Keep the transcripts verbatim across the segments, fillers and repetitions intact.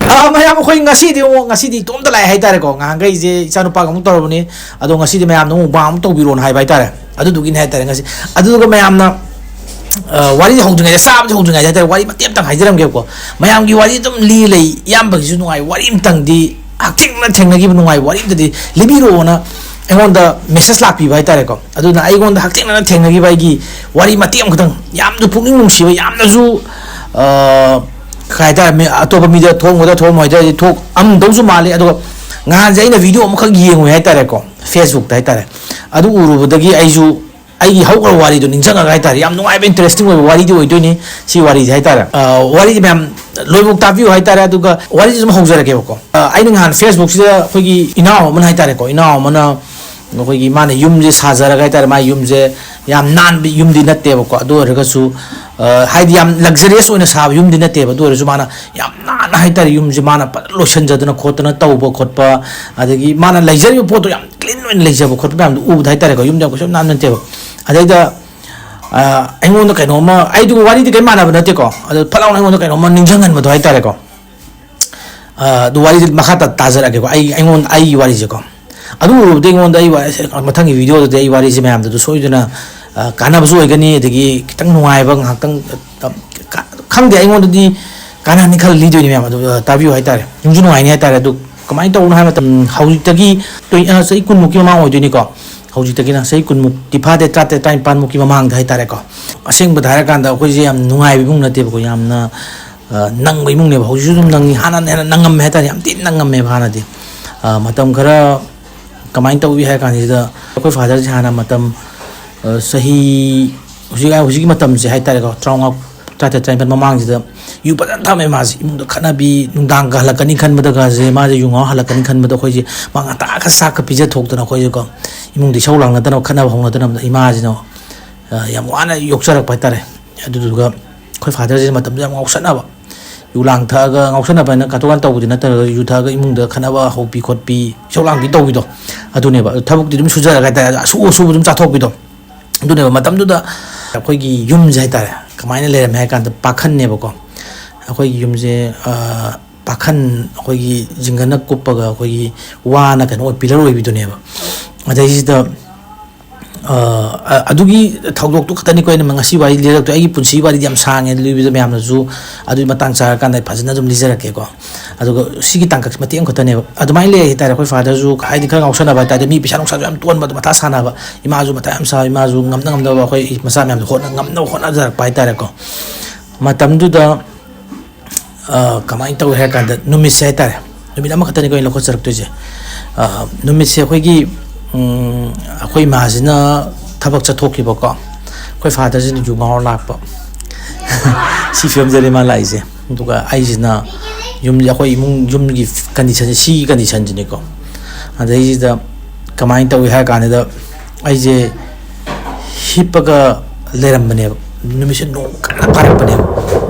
ꯑꯥ, ꯃꯌꯥꯝ, ꯑꯩꯈꯣꯏ ꯉꯁꯤꯗꯤ ꯑꯃꯨꯛ, ꯉꯁꯤꯗꯤ ꯏꯇꯣꯝꯇ ꯂꯥꯛꯑꯦ ꯍꯥꯏꯇꯥꯔꯦꯀꯣ꯫ ꯉꯍꯥꯟꯈꯩꯁꯦ ꯏꯆꯥꯅꯨꯄꯥꯒ ꯑꯃꯨꯛ ꯇꯧꯔꯕꯅꯤ, ꯑꯗꯣ ꯉꯁꯤꯗꯤ ꯃꯌꯥꯝꯅ ꯑꯃꯨꯛ ꯃꯨꯛꯕꯥꯡ ꯑꯃꯨꯛ ꯇꯧꯕꯤꯔꯣꯅ ꯍꯥꯏꯕ ꯍꯥꯏꯇꯥꯔꯦ꯫ ꯑꯗꯨꯗꯨꯒꯤꯅꯦ ꯍꯥꯏꯇꯥꯔꯦ ꯉꯁꯤ꯫ ꯑꯗꯨꯗꯨꯒ ꯃꯌꯥꯝꯅ, ꯑ, ꯋꯥꯔꯤꯁꯦ ꯍꯧꯗ꯭ꯔꯤꯉꯩꯗ, ꯆꯥꯕꯁꯦ ꯍꯧꯗ꯭ꯔꯤꯉꯩꯗ ꯍꯥꯏꯇꯥꯔꯦ, ꯋꯥꯔꯤ ꯃꯇꯦꯛ ꯑꯃꯇꯪ ꯍꯥꯏꯖꯔꯝꯒꯦꯕꯀꯣ꯫ ꯃꯌꯥꯝꯒꯤ ꯋꯥꯔꯤ ꯑꯗꯨꯝ ꯂꯤ ꯂꯩ, ꯏꯌꯥꯝꯕꯒꯤꯁꯨ ꯅꯨꯡꯉꯥꯏ, ꯋꯥꯔꯤ ꯑꯃꯇꯪꯗꯤ, ꯍꯛꯊꯦꯡꯅꯅ ꯊꯦꯡꯅꯈꯤꯕ ꯅꯨꯡꯉꯥꯏꯕ ꯋꯥꯔꯤ ꯑꯃꯇꯗꯤ ꯂꯤꯕꯤꯔꯛꯑꯣꯅ ꯑꯩꯉꯣꯟꯗ ꯃꯦꯁꯦꯖ ꯂꯥꯛꯄꯤꯕ ꯍꯥꯏꯇꯥꯔꯦꯀꯣ꯫ ꯑꯗꯨꯅ ꯑꯩꯉꯣꯟꯗ ꯍꯛꯊꯦꯡꯅꯅ ꯊꯦꯡꯅꯈꯤꯕ ꯑꯩꯒꯤ ꯋꯥꯔꯤ ꯃꯇꯦꯛ ꯑꯃꯈꯛꯇꯪ, ꯌꯥꯝꯅ ꯄꯨꯛꯅꯤꯡ ꯅꯨꯡꯁꯤꯕ, ꯌꯥꯝꯅꯁꯨ, ꯑ, ꯀꯩ ꯍꯥꯏꯇꯥꯔꯦ, ꯃꯤ ꯑꯇꯣꯞꯄ ꯃꯤꯗ ꯊꯣꯛꯑꯝꯒꯗ꯭ꯔꯥ ꯊꯣꯛꯑꯝꯃꯣꯏꯗ꯭ꯔꯗꯤ ꯊꯣꯛꯑꯝꯗꯧꯁꯨ ꯃꯥꯜꯂꯤ꯫ ꯑꯗꯨꯒ ꯉꯍꯥꯟꯁꯦ ꯑꯩꯅ ꯚꯤꯗꯤꯑꯣ ꯑꯃꯈꯛ ꯌꯦꯡꯉꯨꯏ ꯍꯥꯏꯇꯥꯔꯦꯀꯣ, ꯐꯦꯁꯕꯨꯛꯇ ꯍꯥꯏꯇꯥꯔꯦ꯫ ꯑꯗꯨ ꯎꯔꯨꯕꯗꯒꯤ ꯑꯩꯁꯨ ꯑꯩꯒꯤ ꯍꯧꯈ꯭ꯔꯕ ꯋꯥꯔꯤꯗꯣ ꯅꯤꯡꯁꯤꯡꯉꯒ ꯍꯥꯏꯇꯥꯔꯦ, ꯌꯥꯝ ꯅꯨꯡꯉꯥꯏꯕ, ꯏꯟꯇꯔꯦꯁꯇꯤꯡ ꯑꯣꯏꯕ ꯋꯥꯔꯤꯗꯤ ꯑꯣꯏꯗꯣꯏꯅꯤ ꯁꯤ ꯋꯥꯔꯤꯁꯦ ꯍꯥꯏꯇꯥꯔꯦ꯫ ꯑ, ꯋꯥꯔꯤꯁꯦ ꯃꯌꯥꯝ ꯂꯣꯏꯐꯥꯎ ꯇꯥꯕꯤꯌꯨ ꯍꯥꯏꯇꯥꯔꯦ꯫ ꯑꯗꯨꯒ ꯋꯥꯔꯤꯁꯦ ꯑꯗꯨꯝ ꯍꯧꯖꯔꯛꯀꯦꯕꯀꯣ꯫ ꯑ, ꯑꯩꯅ ꯉꯍꯥꯟ ꯐꯦꯁꯕꯨꯛꯁꯤꯗ ꯑꯩꯈꯣꯏꯒꯤ ꯏꯅꯥꯎ ꯑꯃꯅ ꯍꯥꯏꯇꯥꯔꯦꯀꯣ, ꯏꯅꯥꯎ ꯑꯃꯅ ꯑꯩꯈꯣꯏꯒꯤ ꯃꯥꯅ ꯌꯨꯝꯁꯦ ꯁꯥꯖꯔꯒ ꯍꯥꯏꯇꯥꯔꯦ, ꯃꯥꯒꯤ ꯌꯨꯝꯁꯦ ꯌꯥꯝ ꯅꯥꯟꯕ ꯌꯨꯝꯗꯤ ꯅꯠꯇꯦꯕꯀꯣ, ꯑꯗꯨ ꯑꯣꯏꯔꯒꯁꯨ, ꯑ, ꯍꯥꯏꯗꯤ ꯌꯥꯝ ꯂꯛꯖꯔꯤꯌꯁ ꯑꯣꯏꯅ ꯁꯥꯕ ꯌꯨꯝꯗꯤ ꯅꯠꯇꯦꯕ, ꯑꯗꯨ ꯑꯣꯏꯔꯁꯨ ꯃꯥꯅ ꯌꯥꯝ ꯅꯥꯟꯅ ꯍꯥꯏꯇꯥꯔꯦ, ꯌꯨꯝꯁꯦ ꯃꯥꯅ ꯐꯖꯅ ꯂꯣꯏꯁꯤꯟꯖꯗꯅ ꯈꯣꯠꯇꯅ ꯇꯧꯕ ꯈꯣꯠꯄ, ꯑꯗꯒꯤ ꯃꯥꯅ ꯂꯩꯖꯔꯤꯕ ꯄꯣꯠꯇꯣ ꯌꯥꯝ ꯀ꯭ꯂꯤꯟ ꯑꯣꯏꯅ ꯂꯩꯖꯕ ꯈꯣꯠꯄ ꯃꯌꯥꯝꯗꯣ ꯎꯕꯗ ꯍꯥꯏꯇꯥꯔꯦꯀꯣ, ꯌꯨꯝꯗ ꯌꯥꯝ ꯀꯩꯁꯨ ꯅꯥꯟꯕ ꯅꯠꯇꯦꯕ꯫ ꯑꯗꯩꯗ, ꯑ, ꯑꯩꯉꯣꯟꯗ ꯀꯩꯅꯣꯝꯃ, ꯑꯩꯗꯨꯒ ꯋꯥꯔꯤꯗꯤ ꯀꯔꯤꯝ ꯃꯥꯟꯅꯕ ꯅꯠꯇꯦꯀꯣ, ꯑꯗꯣ ꯐꯠ ꯂꯥꯎꯅ ꯑꯩꯉꯣꯟꯗ ꯀꯩꯅꯣꯝꯃ ꯅꯤꯡꯁꯤꯡꯍꯟꯕꯗꯣ ꯍꯥꯏꯇꯥꯔꯦꯀꯣ꯫ ꯑ, ꯑꯗꯨ ꯋꯥꯔꯤꯗꯨ ꯃꯈꯥ ꯇ-, ꯇꯥꯖꯔꯛꯑꯒꯦꯀꯣ, ꯑꯩ, ꯑꯩꯉꯣꯟꯗ, ꯑꯩꯒꯤ ꯋꯥꯔꯤꯁꯦꯀꯣ꯫ ꯑꯗꯨ ꯎꯔꯨꯕꯗꯒꯤ ꯑꯩꯉꯣꯟꯗ ꯑꯩ ꯋꯥ-, ꯃꯊꯪꯒꯤ ꯚꯤꯗꯤꯑꯣꯗꯨꯗꯤ ꯑꯩ ꯋꯥꯔꯤꯁꯦ ꯃꯌꯥꯝꯗꯁꯨ ꯁꯣꯏꯗꯅ, ꯑ, ꯀꯥꯟꯅꯕꯁꯨ ꯑꯣꯏꯒꯅꯤ, ꯑꯗꯒꯤ ꯈꯤꯇꯪ ꯅꯨꯡꯉꯥꯏꯕ ꯉꯥꯏꯍꯥꯛꯇꯪ, ꯑ, ꯀ-, ꯈꯪꯗꯦ, ꯑꯩꯉꯣꯟꯗꯗꯤ ꯀꯥꯟꯅꯍꯟꯅꯤ ꯈꯜꯂ ꯂꯤꯗꯣꯏꯅꯤ ꯃꯌꯥꯝ, ꯑꯗꯨ, ꯑ, ꯇꯥꯕꯤꯌꯨ ꯍꯥꯏꯇꯥꯔꯦ꯫ ꯅꯨꯡꯁꯨ ꯅꯨꯡꯉꯥꯏꯅꯤ ꯍꯥꯏꯇꯥꯔꯦ꯫ ꯑꯗꯨ ꯀꯃꯥꯏꯅ ꯇꯧꯕꯅꯣ ꯍꯥꯏꯕ ꯃꯇꯝ, ꯍꯧꯖꯤꯛꯇꯒꯤ ꯇ꯭ꯋꯦꯟ-, ꯑ, ꯆꯍꯤ ꯀꯨꯟꯃꯨꯛꯀꯤ ꯃꯃꯥꯡ ꯑꯣꯏꯗꯣꯏꯅꯤꯀꯣ꯫ ꯍꯧꯖꯤꯛꯇꯒꯤꯅ ꯆꯍꯤ ꯀꯨꯟꯃꯨꯛꯇꯤ ꯐꯥꯗꯦ, ꯇꯔꯥꯇꯔꯦꯠ, ꯇꯔꯥꯅꯤꯄꯥꯟꯃꯨꯛꯀꯤ ꯃꯃꯥꯡꯗ ꯍꯥꯏꯇꯥꯔꯦꯀꯣ꯫ ꯑꯁꯦꯡꯕꯗ ꯍꯥꯏꯔꯀꯥꯟꯗ ꯑꯩꯈꯣꯏꯁꯦ ꯌꯥꯝ ꯅꯨꯡꯉꯥꯏꯕ ꯏꯃꯨꯡ ꯅꯠꯇꯦꯕꯀꯣ, ꯌꯥꯝꯅ, ꯑ, ꯅꯪꯕ ꯏꯃꯨꯡꯅꯦꯕ꯫ ꯍꯧꯖꯤꯛꯁꯨ ꯑꯗꯨꯝ ꯅꯪꯉꯤ, ꯍꯥꯟꯅ ꯍꯦꯟꯅ ꯅꯪꯉꯝꯃꯦ ꯍꯥꯏꯇꯥꯔꯦ, ꯌꯥꯝ ꯊꯤꯅ ꯅꯪꯉꯝꯃꯦꯕ ꯍꯥꯟꯅꯗꯤ꯫ ꯑ, ꯃꯇꯝ ꯈꯔ ꯀꯃꯥꯏꯅ ꯇꯧꯏ ꯍꯥꯏ ꯀꯥꯟꯁꯤꯗ, ꯑꯩꯈꯣꯏ ꯐꯥꯗꯔꯁꯦ ꯍꯥꯟꯅ ꯃꯇꯝ, ꯑ, ꯆꯍꯤ, ꯍꯧꯖꯤꯛ, ꯍꯧꯖꯤꯛꯀꯤ ꯃꯇꯝꯁꯦ ꯍꯥꯏꯇꯥꯔꯦꯀꯣ, ꯇꯔꯥꯃꯉꯥ, ꯇꯔꯥꯇꯔꯦꯠ, ꯇꯔꯥꯅꯤꯄꯥꯟ ꯃꯃꯥꯡꯁꯤꯗ ꯌꯨ ꯐꯖꯅ ꯊꯛꯑꯝꯃꯦ ꯃꯥꯁꯦ꯫ ꯏꯃꯨꯡꯗ ꯈꯠꯅꯕꯤ, ꯅꯨꯡꯗꯥꯡꯒ ꯍꯜꯂꯛꯀꯅꯤ ꯈꯟꯕꯗꯒꯁꯦ, ꯃꯥꯁꯦ ꯌꯨ ꯉꯥꯎꯔ ꯍꯜꯂꯛꯀꯅꯤ ꯈꯟꯕꯗ ꯑꯩꯈꯣꯏꯁꯦ ꯃꯥ ꯉꯟꯇꯥꯒ ꯆꯥꯛꯀ ꯄꯤꯖ ꯊꯣꯛꯇꯅ ꯑꯩꯈꯣꯏꯁꯦꯀꯣ, ꯏꯃꯨꯡꯗ ꯏꯁꯧ ꯂꯥꯡꯅꯗꯅꯕ, ꯈꯠꯅꯕ ꯍꯧꯅꯗꯅꯕꯗ ꯏꯃꯥꯁꯤꯅ, ꯑ, ꯌꯥꯝ ꯋꯥꯅ ꯌꯣꯛꯆꯔꯛꯄ ꯍꯥꯏꯇꯥꯔꯦ꯫ ꯑꯗꯨꯗꯨꯒ ꯑꯩꯈꯣꯏ ꯐꯥꯗꯔꯁꯦ ꯃꯇꯝꯗꯨꯗ ꯌꯥꯝ ꯉꯥꯎꯁꯟꯅꯕ, ꯌꯨ ꯂꯥꯡ ꯊꯛꯑꯒ ꯉꯥꯎꯁꯟꯅꯕ ꯍꯥꯏꯅ ꯀꯥꯇꯨ ꯀꯥꯔꯟ ꯇꯧꯕꯗꯤ ꯅꯠꯇ꯭ꯔꯒ, ꯌꯨ ꯊꯛꯑꯒ ꯏꯃꯨꯡꯗ ꯈꯠꯅꯕ ꯍꯧꯕꯤ ꯈꯣꯠꯄꯤ, ꯏꯁꯧ ꯂꯥꯡꯕꯤ ꯇꯧꯕꯤꯗꯣ, ꯑꯗꯨꯅꯦꯕ꯫ ꯑꯗꯨ ꯊꯕꯛꯇꯤ ꯑꯗꯨꯝ ꯁꯨꯖꯔꯒ ꯍꯥꯏꯇꯥꯔꯦ, ꯑꯁꯨ ꯑꯁꯨꯕ ꯑꯗꯨꯝ ꯆꯥꯊꯣꯛꯄꯤꯗꯣ꯫ ꯑꯗꯨꯅꯦꯕ ꯃꯇꯝꯗꯨꯗ ꯑꯩꯈꯣꯏꯒꯤ ꯌꯨꯝꯁꯦ ꯍꯥꯏꯇꯥꯔꯦ, ꯀꯃꯥꯏꯅ ꯂꯩꯔꯝꯃꯦ ꯍꯥꯏ ꯀꯥꯟꯗ, ꯄꯥꯈꯟꯅꯦꯕꯀꯣ꯫ ꯑꯩꯈꯣꯏꯒꯤ ꯌꯨꯝꯁꯦ, ꯑ, ꯄꯥꯈꯟ, ꯑꯩꯈꯣꯏꯒꯤ ꯖꯤꯡꯒꯅ ꯀꯨꯞꯄꯒ ꯑꯩꯈꯣꯏꯒꯤ ꯋꯥꯅ ꯀꯩꯅꯣ ꯑꯣꯏ, ꯄꯤꯂꯔ ꯑꯣꯏꯕꯤꯗꯨꯅꯦꯕ꯫ ꯑꯗꯩꯁꯤꯗ, ꯑ, ꯑ, ꯑꯗꯨꯒꯤ ꯊꯧꯗꯣꯛꯇꯨ ꯈꯛꯇꯅꯤꯀꯣ ꯑꯩꯅ ꯉꯁꯤ ꯋꯥꯔꯤ ꯂꯤꯔꯛꯇꯣꯏ꯫ ꯑꯩꯒꯤ ꯄꯨꯟꯁꯤꯒꯤ ꯋꯥꯔꯤꯗꯤ ꯌꯥꯝ ꯁꯥꯡꯉꯦ, ꯂꯤꯕꯗ ꯃꯌꯥꯝꯅꯁꯨ ꯑꯗꯨꯒꯤ ꯃꯇꯥꯡ ꯆꯥꯔꯀꯥꯟꯗ ꯑꯩ ꯐꯖꯅ ꯑꯗꯨꯝ ꯂꯤꯖꯔꯛꯀꯦꯀꯣ꯫ ꯑꯗꯨꯒ ꯁꯤꯒꯤ ꯇꯥꯡꯀꯛ ꯃꯇꯦꯛ ꯑꯃꯈꯛꯇꯅꯦꯕ꯫ ꯑꯗꯨꯃꯥꯏꯅ ꯂꯩ ꯍꯥꯏꯇꯥꯔꯦ꯫ ꯑꯩꯈꯣꯏ ꯐꯥꯗꯔꯁꯨ ꯍꯥꯏꯗꯤ ꯈꯔ ꯉꯥꯎꯁꯟꯅꯕ ꯍꯥꯏꯇꯥꯔꯦ, ꯃꯤ ꯄꯩꯁꯥ ꯅꯨꯡꯁꯥꯁꯨ ꯌꯥꯝ ꯇꯣꯟꯕ, ꯑꯗꯨ ꯃꯊꯥ ꯁꯥꯟꯅꯕ, ꯏꯃꯥꯁꯨ ꯃꯊꯥ ꯌꯥꯝ ꯁꯥꯕ, ꯏꯃꯥꯁꯨ ꯉꯝꯅ ꯉꯝꯅꯕ ꯑꯩꯈꯣꯏ ꯃꯆꯥ ꯃꯌꯥꯝꯗꯣ ꯍꯣꯠꯅ ꯉꯝꯅꯕ ꯍꯣꯠꯅꯖꯔꯛꯄ ꯍꯥꯏꯇꯥꯔꯦꯀꯣ꯫ ꯃꯇꯝꯗꯨꯗ, ꯑ, ꯀꯃꯥꯏꯅ ꯇꯧꯏ ꯍꯥꯏ ꯀꯥꯟꯗ, ꯅꯨꯃꯤꯠꯁꯦ ꯍꯥꯏꯇꯥꯔꯦ, ꯅꯨꯃꯤꯠ ꯑꯃꯈꯛꯇꯅꯤꯀꯣ ꯑꯩꯅ ꯂꯧꯈꯠꯆꯔꯛꯇꯣꯏꯁꯦ꯫ ꯑ, ꯅꯨꯃꯤꯠꯁꯦ ꯑꯩꯈꯣꯏꯒꯤ, ꯎꯝ, ꯑꯩꯈꯣꯏ ꯏꯃꯥꯁꯤꯅ ꯊꯕꯛ ꯆꯠꯊꯣꯛꯈꯤꯕꯀꯣ, ꯑꯩꯈꯣꯏ ꯐꯥꯗꯔꯁꯤꯅ ꯌꯨ ꯉꯥꯎꯔ ꯂꯥꯛꯄ꯫ ꯁꯤ ꯐꯤꯕꯝꯁꯤꯗꯅꯤ ꯃꯥ ꯂꯥꯛꯏꯁꯦ꯫ ꯑꯗꯨꯒ ꯑꯩꯁꯤꯅ ꯌꯨꯝ, ꯑꯩꯈꯣꯏ ꯏꯃꯨꯡ ꯌꯨꯝꯒꯤ ꯀꯟꯗꯤꯁꯟꯁꯦ, ꯁꯤꯒꯤ ꯀꯟꯗꯤꯁꯟꯁꯤꯅꯤꯀꯣ꯫ ꯑꯗꯩꯁꯤꯗ ꯀꯃꯥꯏꯅ ꯇꯧꯏ ꯍꯥꯏ ꯀꯥꯟꯗ, ꯑꯩꯁꯦ ꯍꯤꯞꯄꯒ ꯂꯩꯔꯝꯕꯅꯦꯕ꯫ ꯅꯨꯃꯤꯠꯁꯦ ꯅꯣꯡ ꯀꯟꯅ ꯇꯥꯔꯛꯄꯅꯦꯕ꯫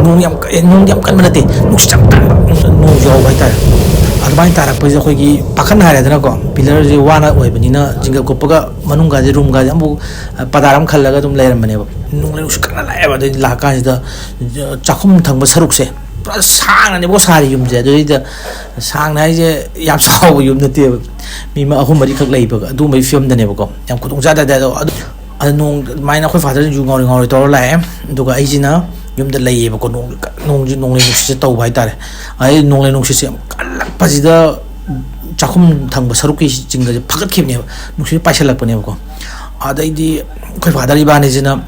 ꯅꯣꯡ ꯌꯥꯝ ꯀ-, ꯑꯦ, ꯅꯣꯡꯗꯤ ꯌꯥꯝ ꯀꯟꯕ ꯅꯠꯇꯦ, ꯅꯨꯡꯁꯤꯠ ꯌꯥꯝ ꯀꯟꯕ, ꯅꯣꯡꯁꯨ ꯌꯥꯎꯕ ꯍꯥꯏꯇꯥꯔꯦ꯫ ꯑꯗꯨꯃꯥꯏꯅ ꯇꯥꯔꯛꯄꯁꯤꯗ ꯑꯩꯈꯣꯏꯒꯤ ꯄꯥꯈꯟ ꯍꯥꯏꯔꯦꯗꯅꯀꯣ, ꯄꯤꯂꯔꯁꯦ ꯋꯥꯅ ꯑꯣꯏꯕꯅꯤꯅ, ꯖꯤꯡꯒ ꯀꯨꯞꯄꯒ ꯃꯅꯨꯡꯒꯁꯦ, ꯔꯨꯝꯒꯁꯦ ꯑꯃꯨꯛ, ꯑ, ꯄꯗꯥꯔ ꯑꯃ ꯈꯜꯂꯒ ꯑꯗꯨꯝ ꯂꯩꯔꯝꯕꯅꯦꯕ꯫ ꯅꯣꯡꯂꯩ ꯅꯨꯡꯁꯤꯠ ꯀꯟꯅ ꯂꯥꯛꯑꯦꯕ꯫ ꯑꯗꯩ ꯂꯥꯛꯀꯥꯟꯁꯤꯗ, ꯑ, ꯆꯥꯛꯈꯨꯝ ꯊꯪꯕ ꯁꯔꯨꯛꯁꯦ ꯄꯨꯔꯥ ꯁꯥꯡꯅꯅꯦꯕꯀꯣ ꯁꯥꯔꯤ ꯌꯨꯝꯁꯦ꯫ ꯑꯗꯨꯗꯩꯗ ꯁꯥꯡꯅ ꯍꯥꯏꯁꯦ ꯌꯥꯝ ꯆꯥꯎꯕ ꯌꯨꯝ ꯅꯠꯇꯦꯕ, ꯃꯤ ꯑꯃ ꯑꯍꯨꯝ ꯃꯔꯤꯈꯛ ꯂꯩꯕ ꯑꯗꯨꯒꯨꯝꯕꯒꯤ ꯐꯤꯕꯝꯗꯅꯦꯕꯀꯣ꯫ ꯌꯥꯝ ꯈꯨꯗꯣꯡ ꯆꯥꯗꯕ ꯑꯗꯣ꯫ ꯑꯗꯨ, ꯑꯗꯨ ꯅꯣꯡ ꯑꯗꯨꯃꯥꯏꯅ ꯑꯩꯈꯣꯏ ꯐꯥꯗꯔꯁꯤꯁꯨ ꯉꯥꯎꯔꯤ ꯉꯥꯎꯔꯤ ꯇꯧꯔ ꯂꯥꯛꯑꯦ꯫ ꯑꯗꯨꯒ ꯑꯩꯁꯤꯅ ꯌꯨꯝꯗ ꯂꯩꯌꯦꯕꯀꯣ꯫ ꯅꯣꯡ, ꯅꯣꯡꯁꯦ, ꯅꯣꯡꯂꯩ ꯅꯨꯡꯁꯤꯠꯁꯦ ꯇꯧꯕ ꯍꯥꯏꯇꯥꯔꯦ꯫ ꯑꯗꯩ ꯅꯣꯡꯂꯩ ꯅꯨꯡꯁꯤꯠꯁꯦ ꯌꯥꯝ ꯀꯜꯂꯛꯄꯁꯤꯗ ꯆꯥꯛꯈꯨꯝ ꯊꯪꯕ ꯁꯔꯨꯛꯀꯤ ꯆꯤꯡꯒꯁꯦ ꯐꯒꯠꯈꯤꯕꯅꯦꯕ, ꯅꯨꯡꯁꯤꯠ ꯄꯥꯏꯁꯜꯂꯛꯄꯅꯦꯕꯀꯣ꯫ ꯑꯗꯩꯗꯤ ꯑꯩꯈꯣꯏ ꯐꯥꯗꯔ ꯏꯕꯥꯅꯤꯁꯤꯅ,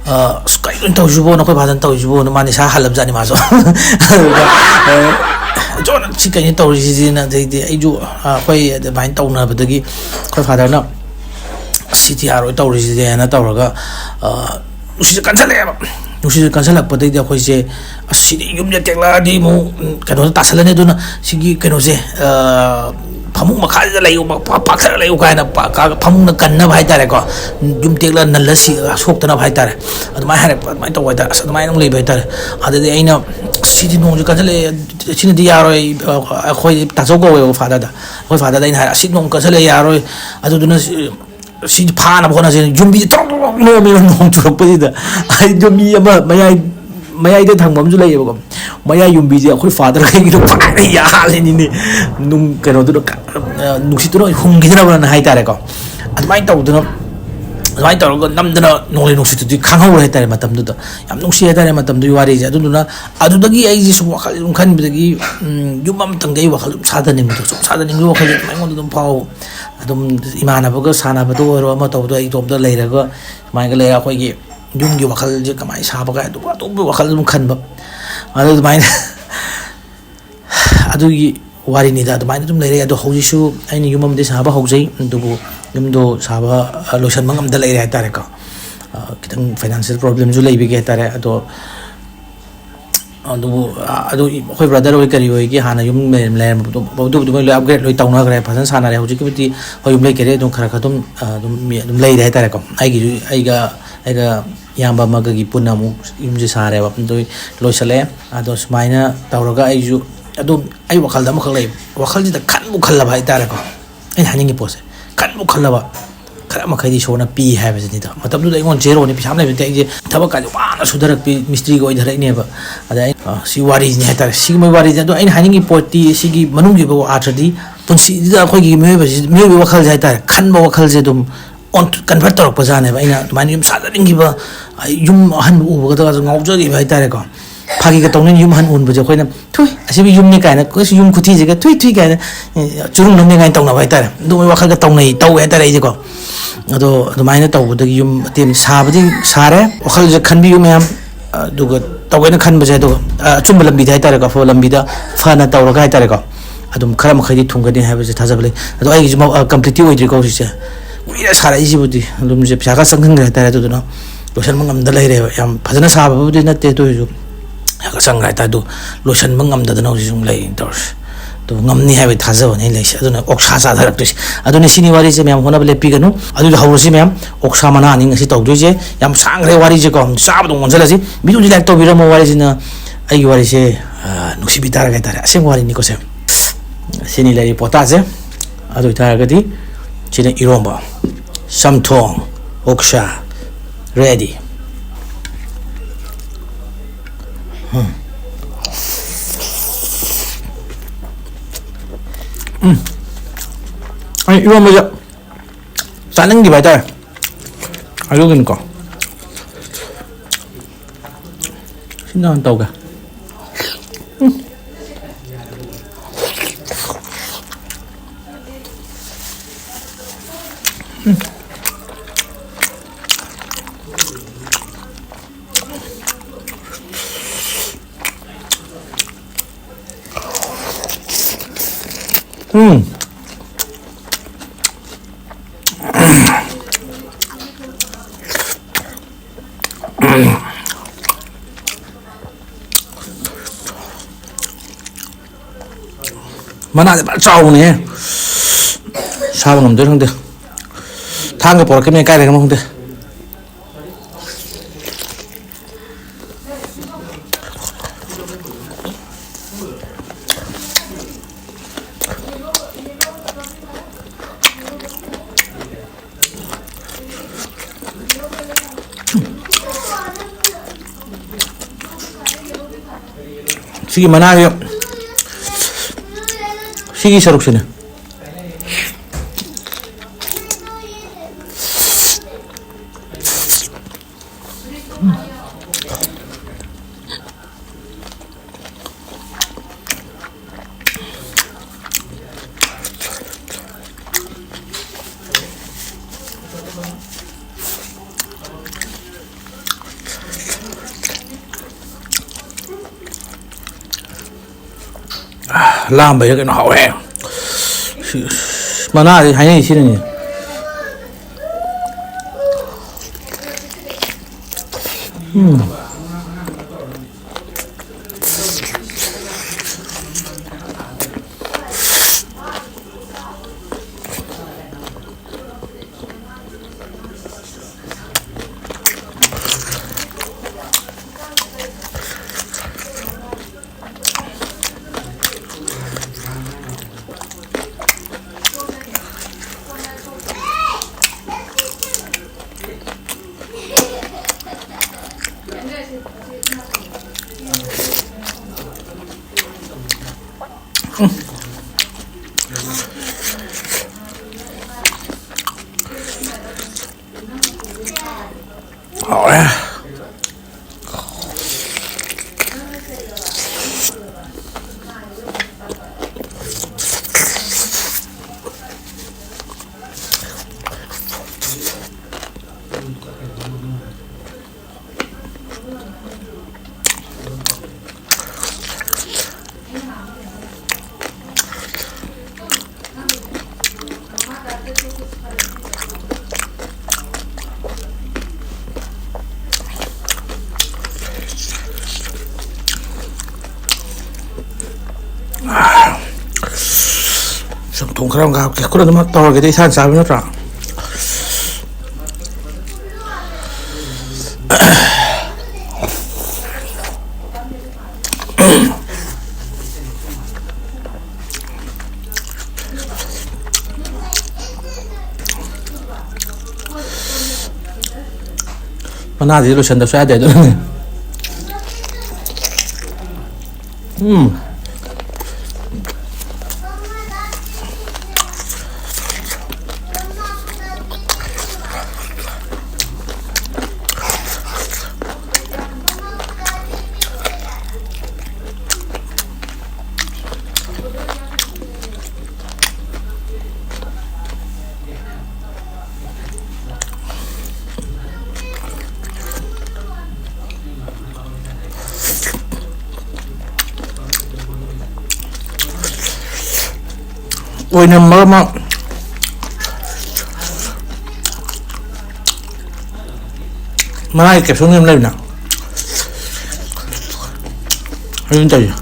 ꯑ, "ꯑꯁ, ꯀꯩꯅꯣ ꯇꯧꯔꯤꯁꯤꯕꯣ, ꯅꯈꯣꯏ ꯐꯥꯗꯔꯅ ꯇꯧꯔꯤꯁꯤꯕꯣꯅ?" ꯃꯥ ꯅꯤꯁꯥ ꯍꯜꯂꯕꯖꯥꯠꯅꯤ ꯃꯥꯁꯨ꯫ ꯑꯗꯨꯒ, ꯑ, "ꯖꯣꯟ, ꯁꯤ ꯀꯩꯅꯣ ꯇꯧꯔꯤꯁꯤꯗꯤꯅ?" ꯑꯗꯩꯗꯤ ꯑꯩꯁꯨ, ꯑ, ꯑꯩꯈꯣꯏ ꯑꯗꯨꯃꯥꯏꯅ ꯇꯧꯅꯕꯗꯒꯤ ꯑꯩꯈꯣꯏ ꯐꯥꯗꯔꯅ, "ꯁꯤꯗꯤ ꯌꯥꯔꯣꯏ ꯇꯧꯔꯤꯁꯤꯗꯤꯅ" ꯇꯧꯔꯒ, ꯑ, ꯅꯨꯡꯁꯤꯠꯁꯦ ꯀꯟꯁꯜꯂꯛꯑꯦꯕ꯫ ꯅꯨꯡꯁꯤꯠꯁꯦ ꯀꯟꯁꯜꯂꯛꯄꯗꯩꯗꯤ ꯑꯩꯈꯣꯏꯁꯦ, "ꯑꯁ, ꯁꯤꯗꯤ ꯌꯨꯝꯁꯦ ꯇꯦꯛꯂꯛꯑꯗꯤ ꯑꯃꯨꯛ, ꯎꯝ, ꯀꯩꯅꯣꯗ ꯇꯥꯁꯜꯂꯅꯤ, ꯑꯗꯨꯅ ꯁꯤꯒꯤ ꯀꯩꯅꯣꯁꯦ, ꯑ, ꯐꯃꯨꯡ ꯃꯈꯥꯁꯤꯗ ꯂꯩꯌꯨ, ꯄꯥꯛ-, ꯄꯥꯛꯊꯔ ꯂꯩꯌꯨ" ꯀꯥꯏꯅ ꯄꯥꯛ-, ꯀꯥ-, ꯐꯃꯨꯡꯅ ꯀꯟꯅꯕ ꯍꯥꯏꯇꯥꯔꯦꯀꯣ, ꯌꯨꯝ ꯇꯦꯛꯂ ꯅꯜꯂ ꯁꯤ-, ꯁꯣꯛꯇꯅꯕ ꯍꯥꯏꯇꯥꯔꯦ꯫ ꯑꯗꯨꯃꯥꯏꯅ ꯍꯥꯏꯔꯛꯄ, ꯑꯗꯨꯃꯥꯏꯅ ꯇꯧꯕ ꯍꯥꯏꯇꯥꯔꯦ꯫ ꯑꯁ, ꯑꯗꯨꯃꯥꯏꯅ ꯑꯃꯨꯛ ꯂꯩꯕ ꯍꯥꯏꯇꯥꯔꯦ꯫ ꯑꯗꯨꯗꯤ ꯑꯩꯅ, "ꯑꯁ, "ꯁꯤꯗꯤ ꯅꯣꯡꯁꯨ ꯀꯟꯁꯤꯜꯂꯛꯑꯦ, ꯁꯤꯅꯗꯤ ꯌꯥꯔꯣꯏ"꯫ ꯑꯩꯈꯣꯏ ꯇꯥꯆꯧ ꯀꯧꯋꯦꯕ ꯐꯥꯗꯔꯗ꯫ ꯑꯩꯈꯣꯏ ꯐꯥꯗꯔꯗ ꯑꯩꯅ ꯍꯥꯏꯔꯦ, "ꯑꯁꯤ ꯅꯣꯡ ꯀꯟꯁꯤꯜꯂꯛꯑꯦ, ꯌꯥꯔꯣꯏ, ꯑꯗꯨꯗꯨꯅ ꯁꯤ, ꯁꯤ ꯐꯥꯅꯕ ꯍꯣꯠꯅꯁꯦ"꯫ ꯌꯨꯝꯕꯤꯁꯦ ꯇꯧꯔꯛ ꯇꯧꯔꯛ ꯅꯣꯝꯃꯦꯕ ꯅꯣꯡ ꯆꯨꯔꯛꯄꯁꯤꯗ꯫ ꯑꯩ ꯌꯨꯝꯕꯤ ꯑꯃ ꯃꯌꯥꯏ, ꯃꯌꯥꯏꯗ ꯊꯪꯕ ꯑꯃꯁꯨ ꯂꯩꯌꯦꯕꯀꯣ, ꯃꯌꯥꯏ ꯌꯨꯝꯕꯤꯁꯦ ꯑꯩꯈꯣꯏ ꯐꯥꯗꯔ ꯈꯩꯒꯤꯗꯣ ꯐꯥꯅ ꯌꯥꯜꯂꯤꯅꯤꯅꯦ꯫ ꯅꯨꯡ ꯀꯩꯅꯣꯗꯨꯅ ꯀ-, ꯅꯨꯡꯁꯤꯠꯇꯨꯅ ꯍꯨꯝꯈꯤꯗꯅꯕꯅ ꯍꯥꯏꯇꯥꯔꯦꯀꯣ꯫ ꯑꯗꯨꯃꯥꯏꯅ ꯇꯧꯗꯅ, ꯑꯗꯨꯃꯥꯏꯅ ꯇꯧꯔꯒ ꯅꯝꯗꯅ ꯅꯣꯡꯂꯩ ꯅꯨꯡꯁꯤꯠꯇꯨꯗꯤ ꯈꯪꯍꯧꯔꯦ ꯍꯥꯏꯇꯥꯔꯦ ꯃꯇꯝꯗꯨꯗ꯫ ꯌꯥꯝ ꯅꯨꯡꯁꯤ ꯍꯥꯏꯇꯥꯔꯦ ꯃꯇꯝꯗꯨꯒꯤ ꯋꯥꯔꯤꯁꯦ꯫ ꯑꯗꯨꯗꯨꯅ ꯑꯗꯨꯗꯒꯤ ꯑꯩꯁꯦ ꯁꯨꯝ ꯋꯥꯈꯜ ꯁꯨꯝ ꯈꯟꯕꯗꯒꯤ, ꯎꯝ, ꯌꯨꯝ ꯑꯃꯇꯪꯗꯤ ꯑꯩ ꯋꯥꯈꯜ ꯁꯨꯝ ꯁꯥꯗꯅꯤꯡꯕꯗꯣ, ꯁꯨꯝ ꯁꯥꯗꯅꯤꯡꯕꯒꯤ ꯋꯥꯈꯜꯁꯦ ꯑꯗꯨꯝ ꯑꯩꯉꯣꯟꯗ ꯑꯗꯨꯝ ꯐꯥꯎꯕ꯫ ꯑꯗꯨꯝ ꯏꯃꯥꯟꯅꯕꯒ ꯁꯥꯟꯅꯕꯗ ꯑꯣꯏꯔꯣ, ꯑꯃ ꯇꯧꯕꯗ ꯑꯩ ꯏꯇꯣꯝꯇ ꯂꯩꯔꯒ ꯁꯨꯃꯥꯏꯅ ꯂꯩꯔꯒ ꯑꯩꯈꯣꯏꯒꯤ ꯌꯨꯝꯒꯤ ꯋꯥꯈꯜꯁꯦ ꯀꯃꯥꯏꯅ ꯁꯥꯕ ꯀꯥꯏ ꯑꯇꯣꯞꯄ ꯑꯇꯣꯞꯄ ꯋꯥꯈꯜ ꯑꯗꯨꯝ ꯈꯟꯕ꯫ ꯑꯗꯨ ꯑꯗꯨꯃꯥꯏꯅ ꯑꯗꯨꯒꯤ ꯋꯥꯔꯤꯅꯤꯗ꯫ ꯑꯗꯨꯃꯥꯏꯅ ꯑꯗꯨꯝ ꯂꯩꯔꯦ꯫ ꯑꯗꯣ ꯍꯧꯖꯤꯛꯁꯨ ꯑꯩꯅ ꯌꯨꯝ ꯑꯃꯗꯤ ꯁꯥꯕ ꯍꯧꯖꯩ, ꯑꯗꯨꯕꯨ ꯌꯨꯝꯗꯣ ꯁꯥꯕ, ꯑ, ꯂꯣꯏꯁꯟꯕ ꯉꯝꯗ ꯂꯩꯔꯦ ꯍꯥꯏꯇꯥꯔꯦꯀꯣ꯫ ꯑ, ꯈꯤꯇꯪ ꯐꯥꯏꯅꯥꯟꯁꯤꯌꯦꯜ ꯄ꯭ꯔꯣꯕ꯭ꯂꯦꯝꯁꯨ ꯂꯩꯕꯒꯤ ꯍꯥꯏꯇꯥꯔꯦ꯫ ꯑꯗꯣ, ꯑꯗꯨꯕꯨ, ꯑ, ꯑꯗꯨ ꯑꯩꯈꯣꯏ ꯕ꯭ꯔꯗꯔ ꯍꯣꯏ ꯀꯔꯤ ꯍꯣꯏꯒꯤ ꯍꯥꯟꯅ ꯌꯨꯝ ꯂꯩꯔꯝ-, ꯂꯩꯔꯝꯕꯗꯣ, ꯑꯗꯨꯕꯨꯗꯤ ꯃꯣꯏ ꯂꯣꯏ ꯑꯞꯒ꯭ꯔꯦꯗ ꯂꯣꯏ ꯇꯧꯅꯈ꯭ꯔꯦ, ꯐꯖꯅ ꯁꯥꯟꯅꯔꯦ꯫ ꯍꯧꯖꯤꯛꯀꯤꯕꯨꯗꯤ ꯍꯣꯏ ꯌꯨꯝ ꯂꯩ ꯀꯩꯔꯦ ꯑꯗꯨꯝ ꯈꯔ ꯈꯔ ꯑꯗꯨꯝ, ꯑ, ꯑꯗꯨꯝ ꯃꯤ ꯑꯗꯨꯝ ꯂꯩꯔꯦ ꯍꯥꯏꯇꯥꯔꯦꯀꯣ꯫ ꯑꯩꯒꯤꯁꯨ, ꯑꯩꯒ, ꯑꯩꯒ ꯏꯌꯥꯝꯕ ꯑꯃꯒꯒꯤ ꯄꯨꯟꯅ ꯑꯃꯨꯛ ꯌꯨꯝꯁꯦ ꯁꯥꯔꯦꯕ꯫ ꯑꯗꯨ ꯂꯣꯏꯁꯤꯜꯂꯛꯑꯦ꯫ ꯑꯗꯣ ꯁꯨꯃꯥꯏꯅ ꯇꯧꯔꯒ ꯑꯩꯁꯨ ꯑꯗꯨꯝ ꯑꯩ ꯋꯥꯈꯜꯗ ꯑꯃꯈꯛ ꯂꯩ, ꯋꯥꯈꯜꯁꯤꯗ ꯈꯟꯕꯨ ꯈꯜꯂꯕ ꯍꯥꯏꯇꯥꯔꯦꯀꯣ꯫ ꯑꯩꯅ ꯍꯥꯏꯅꯤꯡꯉꯤ ꯄꯣꯠꯁꯦ ꯈꯟꯕꯨ ꯈꯜꯂꯕ, ꯈꯔ ꯃꯈꯩꯗꯤ ꯏꯁꯣꯔꯅ ꯄꯤ ꯍꯥꯏꯕꯁꯤꯅꯤꯗ꯫ ꯃꯇꯝꯗꯨꯗ ꯑꯩꯉꯣꯟꯗ ꯖꯦꯔꯣꯅꯤ, ꯄꯩꯁꯥ ꯑꯃ ꯂꯩꯕ ꯅꯠꯇꯦ꯫ ꯑꯩꯁꯦ ꯊꯕꯛ ꯀꯥꯏꯁꯦ ꯋꯥꯅ ꯁꯨꯊꯔꯛꯄꯤ, ꯃꯤꯁꯇ꯭ꯔꯤꯒ ꯑꯣꯏꯊꯔꯛꯏꯅꯦꯕ꯫ ꯑꯗ ꯑꯩ, ꯑ, ꯁꯤ ꯋꯥꯔꯤꯁꯤꯅꯤ ꯍꯥꯏꯇꯥꯔꯦ, ꯁꯤꯒꯤ ꯃꯣꯏ ꯋꯥꯔꯤꯁꯦ꯫ ꯑꯗꯣ ꯑꯩꯅ ꯍꯥꯏꯅꯤꯡꯉꯤ ꯄꯣꯠꯇꯤ ꯁꯤꯒꯤ ꯃꯅꯨꯡꯒꯤ ꯑꯣꯏꯕ ꯑꯥꯔꯊꯗꯤ ꯄꯨꯟꯁꯤꯁꯤꯗ ꯑꯩꯈꯣꯏꯒꯤ ꯃꯤꯑꯣꯏꯕꯁꯤ, ꯃꯤꯑꯣꯏꯕꯒꯤ ꯋꯥꯈꯜꯁꯦ ꯍꯥꯏꯇꯥꯔꯦ, ꯈꯟꯕ ꯋꯥꯈꯜꯁꯦ ꯑꯗꯨꯝ ꯑꯣꯟ-, ꯀꯟꯚꯔꯠ ꯇꯧꯔꯛꯄꯖꯥꯠꯅꯦꯕ꯫ ꯑꯩꯅ ꯑꯗꯨꯃꯥꯏꯅ ꯌꯨꯝ ꯁꯥꯖꯅꯤꯡꯈꯤꯕ, ꯑꯩ ꯌꯨꯝ ꯑꯍꯟꯕ ꯎꯕꯒꯗꯒꯁꯨ ꯉꯥꯎꯖꯈꯤꯕ ꯍꯥꯏꯇꯥꯔꯦꯀꯣ꯫ ꯐꯥꯒꯤꯒ ꯇꯧꯅꯩ, ꯌꯨꯝ ꯑꯍꯟ ꯎꯟꯕꯁꯦ ꯑꯩꯈꯣꯏꯅ, "ꯊꯨꯏ, ꯑꯁꯤꯕꯨ ꯌꯨꯝꯅꯤ" ꯀꯥꯏꯅ, "ꯑꯁ, ꯌꯨꯝ ꯈꯨꯊꯤꯁꯤꯒ ꯊꯨꯏ ꯊꯨꯏ" ꯀꯥꯏꯅ, ꯑꯦ, ꯆꯨꯔꯨꯡꯅꯕꯅꯤ ꯀꯥꯏꯅ ꯇꯧꯅꯕ ꯍꯥꯏꯇꯥꯔꯦ꯫ ꯑꯗꯨꯒꯨꯝꯕꯒꯤ ꯋꯥꯈꯜꯒ ꯇꯧꯅꯩ, ꯇꯧꯋꯦ ꯍꯥꯏꯇꯥꯔꯦ ꯑꯩꯁꯦꯀꯣ꯫ ꯑꯗꯣ ꯑꯗꯨꯃꯥꯏꯅ ꯇꯧꯕꯗꯒꯤ ꯌꯨꯝ ꯃꯇꯦꯝ ꯁꯥꯕꯗꯤ ꯁꯥꯔꯦ꯫ ꯋꯥꯈꯜꯁꯦ ꯈꯟꯕꯤꯌꯨ ꯃꯌꯥꯝ, ꯑꯗꯨꯒ ꯇꯧꯒꯦꯅ ꯈꯟꯕꯁꯦ, ꯑꯗꯨꯒ, ꯑ, ꯑꯆꯨꯝꯕ ꯂꯝꯕꯤꯗ ꯍꯥꯏꯇꯥꯔꯦꯀꯣ, ꯑꯐꯕ ꯂꯝꯕꯤꯗ ꯐꯅ ꯇꯧꯔꯒ ꯍꯥꯏꯇꯥꯔꯦꯀꯣ, ꯑꯗꯨꯝ ꯈꯔ ꯃꯈꯩꯗꯤ ꯊꯨꯡꯒꯅꯤ ꯍꯥꯏꯕꯁꯦ ꯊꯥꯖꯕ ꯂꯩ꯫ ꯑꯗꯣ ꯑꯩꯒꯤꯁꯨ ꯃ-, ꯑ, ꯀꯝꯄ꯭ꯂꯤꯠꯇꯤ ꯑꯣꯏꯗ꯭ꯔꯤꯀꯣ ꯍꯧꯖꯤꯛꯁꯦ꯫ ꯀꯨꯏꯔꯦ ꯁꯥꯔꯛꯏꯁꯤꯕꯨꯗꯤ, ꯑꯗꯨꯝꯁꯦ ꯄꯩꯁꯥ ꯈꯔ ꯆꯪꯁꯤꯟꯈ꯭ꯔꯦ ꯍꯥꯏꯇꯥꯔꯦ꯫ ꯑꯗꯨꯗꯨꯅ ꯂꯣꯏꯁꯤꯟꯕ ꯉꯝꯗ ꯂꯩꯔꯦꯕ꯫ ꯌꯥꯝ ꯐꯖꯅ ꯁꯥꯕꯕꯨꯗꯤ ꯅꯠꯇꯦ, ꯑꯗꯨ ꯑꯣꯏꯔꯁꯨ ꯄꯩꯁꯥ ꯈꯔ ꯆꯪꯈ꯭ꯔꯦ ꯍꯥꯏꯇꯥꯔꯦ꯫ ꯑꯗꯨ ꯂꯣꯏꯁꯤꯟꯕ ꯉꯝꯗꯗꯅ ꯍꯧꯖꯤꯛ ꯁꯨꯝ ꯂꯩꯔꯤꯅꯤ ꯇꯧꯔꯤꯁꯦ꯫ ꯑꯗꯨ ꯉꯝꯅꯤ ꯍꯥꯏꯕꯒꯤ ꯊꯥꯖꯕꯅꯤ ꯑꯩ ꯂꯩꯁꯦ꯫ ꯑꯗꯨꯅ ꯑꯣꯛꯁꯥ ꯆꯥꯊꯔꯛꯇꯣꯏꯁꯦ꯫ ꯑꯗꯨꯅ ꯁꯤꯅꯤ ꯋꯥꯔꯤꯁꯦ, ꯃꯌꯥꯝ ꯍꯣꯠꯅꯕ ꯂꯦꯞꯄꯤꯒꯅꯨ꯫ ꯑꯗꯨꯗ ꯍꯧꯔꯁꯤ ꯃꯌꯥꯝ꯫ ꯑꯣꯛꯁꯥ ꯃꯅꯥꯅꯤ ꯉꯁꯤ ꯇꯧꯗꯣꯏꯁꯦ꯫ ꯌꯥꯝ ꯁꯥꯡꯈ꯭ꯔꯦ ꯋꯥꯔꯤꯁꯦꯀꯣ, ꯆꯥꯕꯗ ꯑꯣꯟꯁꯤꯜꯂꯁꯤ꯫ ꯚꯤꯗꯤꯑꯣꯁꯤ ꯂꯥꯏꯛ ꯇꯧꯕꯤꯔꯝꯃꯣ꯫ ꯋꯥꯔꯤꯁꯤꯅ ꯑꯩꯒꯤ ꯋꯥꯔꯤꯁꯦ, ꯑ, ꯅꯨꯡꯁꯤꯕꯤ ꯇꯥꯔꯒ ꯍꯥꯏꯇꯥꯔꯦ, ꯑꯁꯦꯡꯕ ꯋꯥꯔꯤꯅꯤꯀꯣ ꯁꯦ꯫ ꯁꯤꯅꯤ ꯂꯩꯔꯤ ꯄꯣꯇꯥꯁꯦ꯫ ꯑꯗꯨ ꯑꯣꯏꯇꯥꯔꯒꯗꯤ ꯁꯤꯅ ꯏꯔꯣꯝꯕ, ꯆꯝꯊꯣꯡ, ꯑꯣꯛꯁꯥ, ready꯫ ꯎꯝ꯫ ꯎꯝ꯫ ꯑꯩ ꯏꯔꯣꯝꯕꯁꯦ ꯆꯥꯅꯤꯡꯈꯤꯕ ꯍꯥꯏꯇꯥꯔꯦ꯫ ꯑꯗꯨꯒꯤꯅꯤꯀꯣ꯫ ꯁꯤꯅ ꯍꯥꯟꯅ ꯇꯧꯒꯦ꯫ ꯎꯝ꯫ ꯎꯝ꯫ ꯎꯝ꯫ ꯃꯅꯥꯁꯦ ꯐꯖꯅ ꯆꯥꯎꯕꯅꯦꯍꯦ꯫ ꯁꯥꯕ ꯉꯝꯗꯣꯏꯔ ꯈꯪꯗꯦ꯫ ꯊꯥꯡꯒ ꯄꯣꯔꯛꯈꯤꯕꯅꯦ, ꯀꯥꯏ ꯂꯩꯔꯝꯃꯣ ꯈꯪꯗꯦ꯫ ꯁꯤꯒꯤ ꯃꯅꯥꯁꯦ, ꯁꯤꯒꯤ ꯁꯔꯨꯛꯁꯤꯅꯦ꯫ ꯂꯥꯝꯕꯩꯔ ꯀꯩꯅꯣ ꯍꯥꯎꯋꯦ꯫ ꯁꯤ, ꯃꯅꯥꯁꯦ ꯍꯥꯏꯅꯩ ꯁꯤꯅꯅꯦ꯫ ꯎꯝ꯫ ꯍꯥꯎꯔꯦ꯫ ꯆꯝꯊꯣꯡ ꯈꯔ ꯑꯃꯒ ꯍꯥꯞꯀꯦ꯫ ꯈꯨꯠ ꯑꯗꯨꯃꯛ ꯇꯧꯔꯒꯦꯗꯤ ꯏꯁꯥꯅ ꯆꯥꯕ ꯅꯠꯇ꯭ꯔꯥ? ꯃꯅꯥꯁꯤꯗꯤ ꯂꯣꯏꯁꯟꯗꯕꯁꯨ ꯌꯥꯗꯦ ꯑꯗꯨꯅꯅꯦ꯫ ꯎꯝ꯫ ꯑꯣꯏꯅꯝꯕ ꯑꯃ꯫ ꯃꯅꯥꯒꯤ caption ꯑꯃ ꯂꯩꯕꯅꯦ꯫ ꯑꯗꯨꯅ ꯇꯧꯔꯤꯁꯦ꯫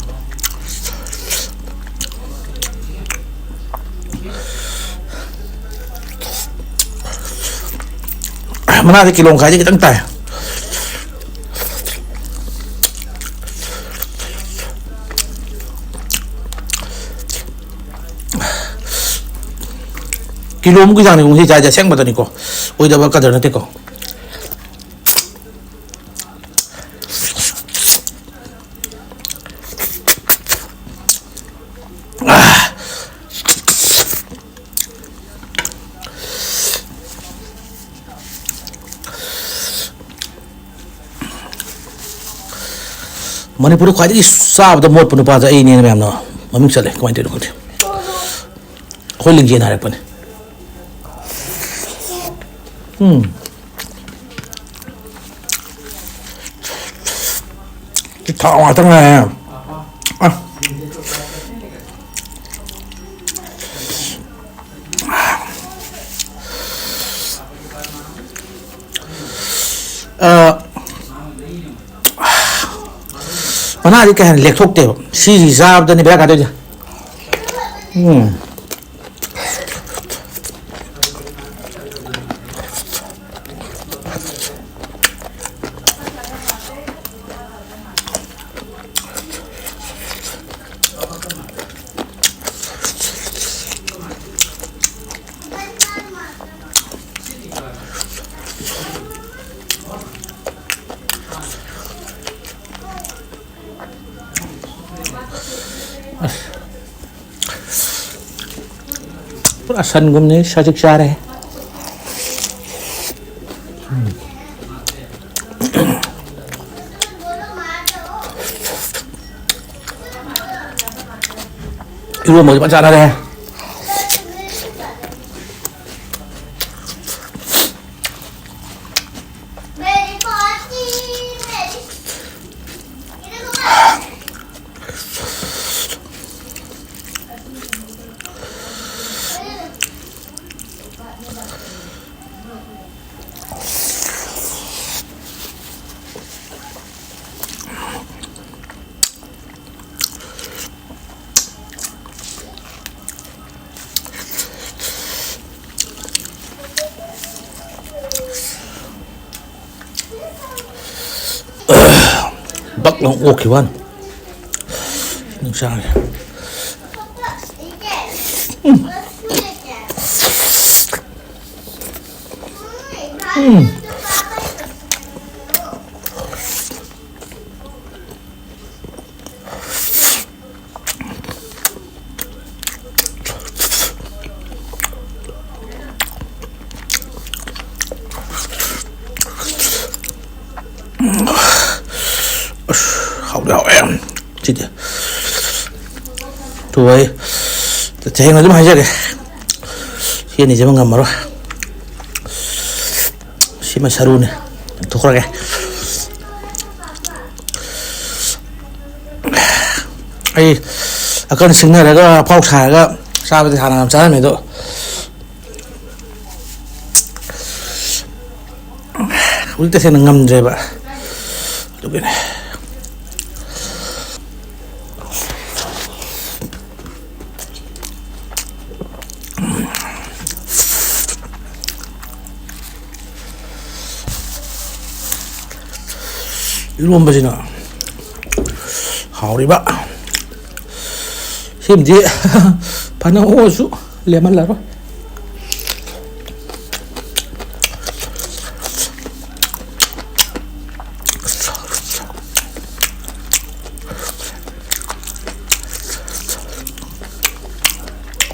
ꯃꯅꯥꯗꯤ ꯀꯤꯂꯣ ꯃꯈꯥꯏꯗꯤ ꯈꯤꯇꯪ ꯇꯥꯏ꯫ ꯀꯤꯂꯣꯃꯨꯛꯀꯤ ꯆꯥꯡꯅꯤ ꯉꯁꯤ ꯆꯥꯏꯁꯦ, ꯑꯁꯦꯡꯕꯗꯅꯤꯀꯣ, ꯑꯣꯏꯗꯕ ꯀꯗꯔ ꯅꯠꯇꯦꯀꯣ꯫ ꯃꯅꯤꯄꯨꯔꯗ ꯈ꯭ꯋꯥꯏꯗꯒꯤ ꯆꯥꯕꯗ ꯃꯣꯠꯄ ꯅꯨꯄꯥꯁꯦ ꯑꯩꯅꯦꯅ ꯃꯌꯥꯝꯅ ꯃꯃꯤꯡ ꯆꯠꯂꯦ꯫ ꯀꯃꯥꯏꯅ ꯇꯧꯔꯤꯅꯣ ꯈꯪꯗꯦ꯫ ꯑꯩꯈꯣꯏ ꯂꯤꯡꯖꯦꯜ ꯍꯥꯏꯔꯛꯄꯅꯦ꯫ ꯎꯝ꯫ ꯊꯥꯎ ꯉꯥꯛꯇ ꯉꯥꯏꯔꯦ꯫ ꯑ꯫ ꯑ, ꯃꯅꯥꯗꯤ ꯀꯩ ꯍꯥꯏꯅ ꯂꯦꯛꯊꯣꯛꯇꯦꯕ꯫ ꯁꯤꯁꯤ ꯆꯥꯕꯗꯅꯤ ꯕꯦꯔꯥ ꯀꯥꯗꯣꯏꯁꯦ꯫ ꯎꯝ꯫ ꯑꯁ꯫ ꯄꯨꯔꯥ ꯁꯟꯒꯨꯝꯅꯤ ꯁꯖꯤꯛ ꯆꯥꯔꯦ꯫ ꯏꯔꯣꯝꯕꯗꯤ ꯐꯖꯅ ꯆꯥꯟꯅꯔꯦ꯫ ꯕꯛ ꯂꯥꯎ ꯑꯣꯛꯈꯤꯕ ꯋꯥꯅꯤ꯫ ꯅꯨꯡꯁꯥꯁꯦ꯫ ꯎꯝ꯫ ꯎꯝ꯫ ꯑꯁ, ꯍꯥꯎꯗꯤ ꯍꯥꯎꯋꯦ ꯁꯤꯗꯤ꯫ ꯇꯨ ꯑꯩ ꯇꯁꯦꯡꯅ ꯑꯗꯨꯝ ꯍꯥꯏꯖꯒꯦ, ꯁꯤ ꯑꯅꯤꯁꯤꯃ ꯉꯝꯃꯔꯣꯏ꯫ ꯁꯤꯃ ꯁꯔꯨꯅꯦ, ꯂꯪꯊꯣꯛꯈ꯭ꯔꯒꯦ꯫ ꯑꯩ ꯑꯀꯟ ꯁꯤꯡꯅꯔꯒ ꯑꯐꯥꯎ ꯁꯥꯔꯒ ꯆꯥꯕꯗꯤ ꯍꯥꯟꯅ ꯌꯥꯝ ꯆꯥꯔꯝꯃꯦ, ꯑꯗꯣ ꯍꯧꯖꯤꯛ ꯇꯁꯦꯡꯅ ꯉꯝꯗ꯭ꯔꯦꯕ꯫ ꯑꯗꯨꯒꯤꯅꯦ꯫ ꯏꯔꯣꯝꯕꯁꯤꯅ ꯍꯥꯎꯔꯤꯕ꯫ ꯁꯤꯃꯗꯤ ꯐꯅ ꯑꯣꯛꯑꯁꯨ ꯂꯦꯝꯍꯜꯂꯔꯣꯏ꯫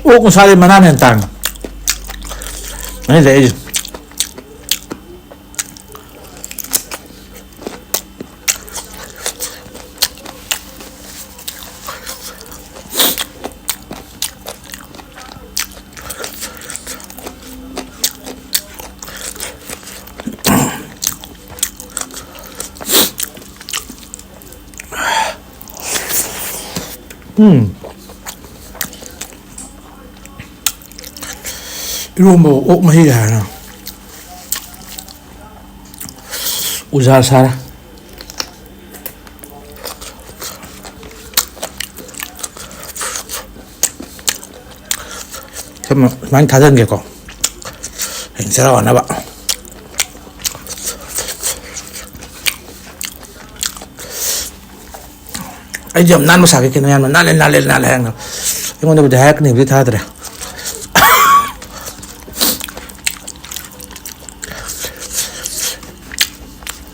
ꯑꯣꯛ ꯃꯁꯥꯗꯤ ꯃꯅꯥꯅ ꯍꯦꯟꯅ ꯇꯥꯡꯉꯤ꯫ ꯑꯩꯅ ꯂꯩꯔꯤꯁꯦ꯫ ꯎꯝ꯫ ꯏꯔꯣꯝꯕ ꯑꯣꯛ ꯃꯍꯤ ꯍꯥꯏꯅ ꯎꯖꯥ ꯁꯥꯔꯦ꯫ ꯁꯨꯝ ꯁꯨꯃꯥꯏꯅ ꯊꯥꯖꯤꯟꯒꯦꯀꯣ, ꯍꯌꯦꯡ ꯆꯔꯥ ꯋꯥꯅꯕ꯫ ꯑꯩꯁꯨ ꯌꯥꯝ ꯅꯥꯟꯕ ꯁꯥꯒꯦ ꯀꯩꯅꯣ, ꯌꯥꯝꯅ ꯅꯥꯜꯂꯦ, ꯅꯥꯜꯂꯦ, ꯅꯥꯜꯂꯦ ꯍꯥꯏꯅ ꯑꯩꯉꯣꯟꯗꯕꯨꯗꯤ ꯍꯥꯏꯔꯛꯀꯅꯤꯕꯨꯗꯤ ꯊꯥꯗ꯭ꯔꯦ꯫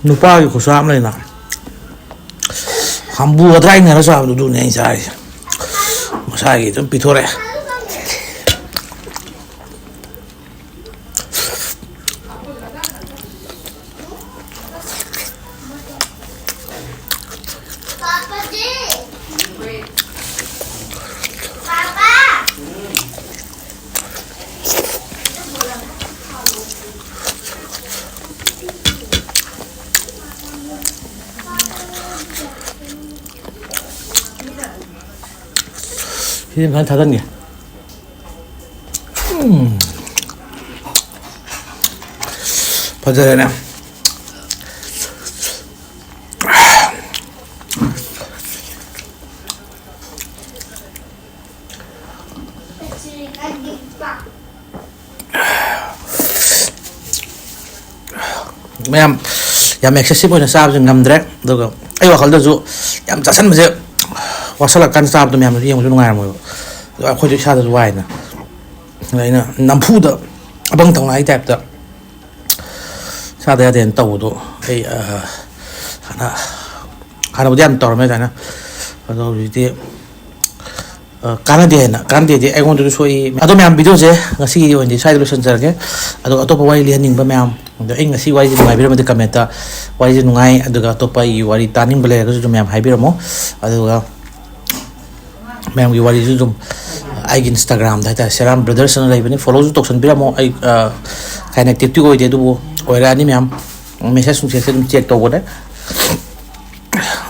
ꯅꯨꯄꯥꯒꯤ ꯈꯨꯠꯁꯥ ꯑꯃ ꯂꯩꯅ, ꯍꯝꯕꯨ ꯍꯗ꯭ꯔꯥꯏꯅꯔ ꯆꯥꯕꯗꯨ, ꯑꯗꯨꯅꯦ ꯑꯩꯅ ꯆꯥꯔꯤꯁꯦ꯫ ꯃꯁꯥꯒꯤ ꯑꯗꯨꯝ ꯄꯤꯊꯣꯔꯛꯑꯦ꯫ ꯁꯤꯗꯤ ꯐꯖꯅ ꯊꯥꯖꯤꯟꯒꯦ꯫ ꯎꯝ꯫ ꯐꯖꯔꯦꯅꯦ꯫ ꯃꯌꯥꯝ ꯌꯥꯝ ꯑꯦꯛꯁꯦꯁꯤꯞ ꯑꯣꯏꯅ ꯆꯥꯕꯁꯦ ꯉꯝꯗ꯭ꯔꯦ꯫ ꯑꯗꯨꯒ ꯑꯩ ꯋꯥꯈꯜꯗꯁꯨ ꯌꯥꯝ ꯆꯥꯁꯟꯕꯁꯦ ꯋꯥꯁꯜꯂꯛꯀꯥꯟꯗ ꯆꯥꯕꯗꯣ ꯃꯌꯥꯝꯅꯁꯨ ꯌꯦꯡꯕꯁꯨ ꯅꯨꯡꯉꯥꯏꯔꯝꯃꯣꯏꯕ꯫ ꯑꯗꯨꯒ ꯑꯩꯈꯣꯏꯁꯨ ꯏꯁꯥꯗꯁꯨ ꯋꯥꯏꯅ꯫ ꯑꯗ ꯑꯩꯅ ꯅꯝꯐꯨꯗ ꯑꯕꯪ ꯇꯧꯅ ꯍꯥꯏ ꯇꯥꯏꯞꯇ ꯆꯥꯗ ꯌꯥꯗꯦꯅ ꯇꯧꯕꯗꯣ ꯑꯩ, ꯑ, ꯍꯥꯟꯅ, ꯍꯥꯟꯅꯕꯨꯗꯤ ꯌꯥꯝ ꯇꯧꯔꯝꯃꯦ ꯑꯗꯨꯃꯥꯏꯅ꯫ ꯑꯗꯣ ꯍꯧꯖꯤꯛꯇꯤ, ꯑ, ꯀꯥꯟꯅꯗꯦ ꯍꯥꯏꯅ, ꯀꯥꯟꯅꯗꯦꯗꯤ ꯑꯩꯉꯣꯟꯗꯁꯨ ꯁꯣꯛꯏ꯫ ꯑꯗꯣ ꯃꯌꯥꯝ, ꯚꯤꯗꯤꯑꯣꯁꯦ ꯉꯁꯤꯒꯤ ꯑꯣꯏꯅꯗꯤ ꯁ꯭ꯋꯥꯏꯗ ꯂꯣꯏꯁꯤꯟꯖꯔꯒꯦ꯫ ꯑꯗꯣ ꯑꯇꯣꯞꯄ ꯋꯥꯔꯤ ꯂꯤꯍꯟꯅꯤꯡꯕ ꯃꯌꯥꯝ, ꯑꯗꯣ ꯑꯩ ꯉꯁꯤ ꯋꯥꯔꯤꯁꯦ ꯅꯨꯡꯉꯥꯏꯕꯤꯔꯝꯃꯗꯤ ꯀꯃꯦꯟꯇ ꯋꯥꯔꯤꯁꯦ ꯅꯨꯡꯉꯥꯏ, ꯑꯗꯨꯒ ꯑꯇꯣꯞꯄ ꯑꯩꯒꯤ ꯋꯥꯔꯤ ꯇꯥꯅꯤꯡꯕ ꯂꯩꯔꯒꯁꯨ ꯑꯗꯨꯝ ꯃꯌꯥꯝ ꯍꯥꯏꯕꯤꯔꯝꯃꯣ꯫ ꯑꯗꯨꯒ ꯃꯌꯥꯝꯒꯤ ꯋꯥꯔꯤꯁꯨ ꯑꯗꯨꯝ ꯑꯩꯒꯤ ꯏꯟꯁꯇꯥꯒ꯭ꯔꯥꯝꯗ ꯍꯥꯏꯇꯥꯔꯦ, ꯁꯦꯔꯥꯝ ꯕ꯭ꯔꯗꯔꯁ ꯑꯅ ꯂꯩꯕꯅꯤ, ꯐꯣꯂꯣꯁꯨ ꯇꯧꯁꯟꯕꯤꯔꯝꯃꯣ꯫ ꯑꯩ, ꯑ, ꯀꯥꯏꯅ ꯑꯦꯛꯇꯤꯞꯇꯤ ꯑꯣꯏꯗꯦ, ꯑꯗꯨꯕꯨ ꯑꯣꯏꯔꯛꯑꯅꯤ ꯃꯌꯥꯝ꯫ ꯃꯦꯁꯦꯖ ꯅꯨꯡꯁꯦꯖꯁꯦ ꯑꯗꯨꯝ ꯆꯦꯛ ꯇꯧꯕꯅꯦ꯫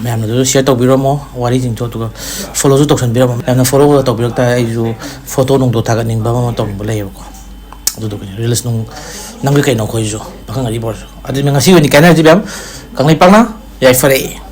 ꯃꯌꯥꯝꯅ ꯑꯗꯨꯁꯨ ꯁꯤꯌꯔ ꯇꯧꯕꯤꯔꯝꯃꯣ ꯋꯥꯔꯤꯁꯤꯡꯗꯣ, ꯑꯗꯨꯒ ꯐꯣꯂꯣꯁꯨ ꯇꯧꯁꯟꯕꯤꯔꯝꯃꯣ꯫ ꯃꯌꯥꯝꯅ ꯐꯣꯂꯣ ꯇꯧꯕꯤꯔꯛ ꯇꯥꯔꯦ, ꯑꯩꯁꯨ ꯐꯣꯇꯣ ꯅꯨꯡꯗꯣ ꯊꯥꯒꯠꯅꯤꯡꯕ ꯑꯃ ꯑꯃ ꯇꯧꯅꯤꯡꯕ ꯂꯩꯌꯦꯕꯀꯣ꯫ ꯑꯗꯨꯗꯨꯒꯤꯅꯤ, ꯔꯤꯜꯁ ꯅꯨꯡ ꯅꯝꯒꯦ ꯀꯩꯅꯣ ꯑꯩꯈꯣꯏꯁꯨ, ꯄꯥꯈꯪ ꯑꯔꯤꯕ ꯑꯣꯏꯔꯁꯨ꯫ ꯑꯗꯨꯗꯤ ꯉꯁꯤ ꯑꯣꯏꯅ ꯀꯥꯏꯅꯔꯁꯤ ꯃꯌꯥꯝ꯫ ꯀꯪꯂꯩꯄꯥꯛꯅ ꯌꯥꯏꯐꯔꯦ꯫